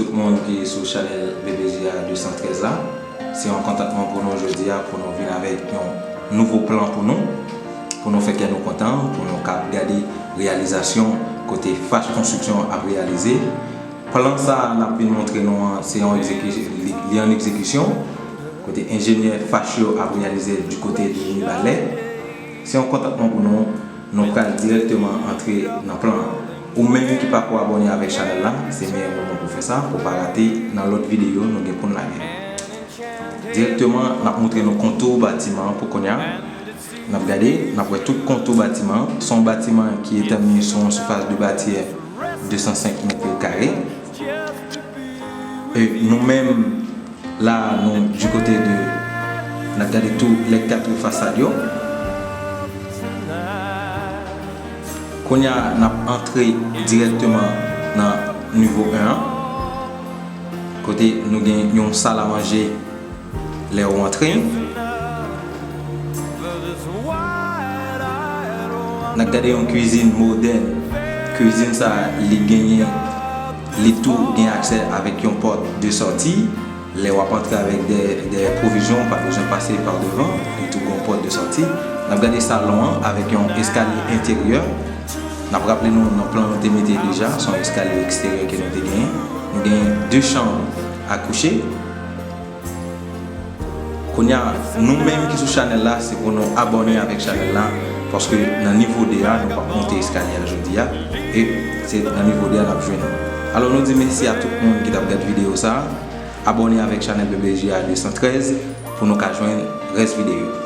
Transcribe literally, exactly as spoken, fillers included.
Tout moun ki sou chanèl B B J A de san trèz la. Se yon kontantman pou nou jodi a pou nou vin avèk yon nouvo plan pou nou, pou nou fè kè nou kontan, pou nou kab gade reyalizasyon kote Fache Konstriksyon ap reyalize. Plan sa a n ap vin montre nou an, se yon egzeki-, li, li an egzekisyon, kote enjenyè Fache yo ap reyalize l di kote de Mibalè. Se yon kontantman pou nou, nou pral dirèkteman antre nan plan an. Ou menm ki pako abòne avèk chanèl la, se meyè moman pou fè sa, pou pa rate nan lòt videyo nou gen pou n lage. Dirèkteman, n ap montre nou kontou batiman an pou kounye a. N ap gade, n ap wè tout kontou batiman an. Se yon batiman ki etandi sou yon sifas de bati de san senk mèt kare. E nou menm, la, nou, di kote de, n ap gade tou lè kat fasad yo. Kounye a, n ap antre dirèkteman nan nivo en an, kote nou gen yon sal a manje lè w antre. N ap gade yon kwizin modèn. Kwizin sa, li genyen, li tou gen aksè avèk yon pòt de sòti. Lè w ap antre avèk de, de pwovizyon, w pa bezwen pase pa devan, li tou gen yon pòt de sòti. N ap gade salon an avèk yon eskalye enteryè. N ap raple nou nan plan nou te mete deja, se yon eskalye eksteryè ke nou te genyen. Nou genyen de chanm a kouche. Kounye a, nou menm ki sou chanèl la, se pou nou abòne avèk chanèl la, paske nan nivo de a, nou p ap monte eskalye a jodi a, e se nan nivo de a n ap jwenn. Alò, nou di mèsi a tout moun ki t ap gade videyo sa a. Abòne avèk chanèl B B J A de san trèz pou nou ka jwenn rès videyo.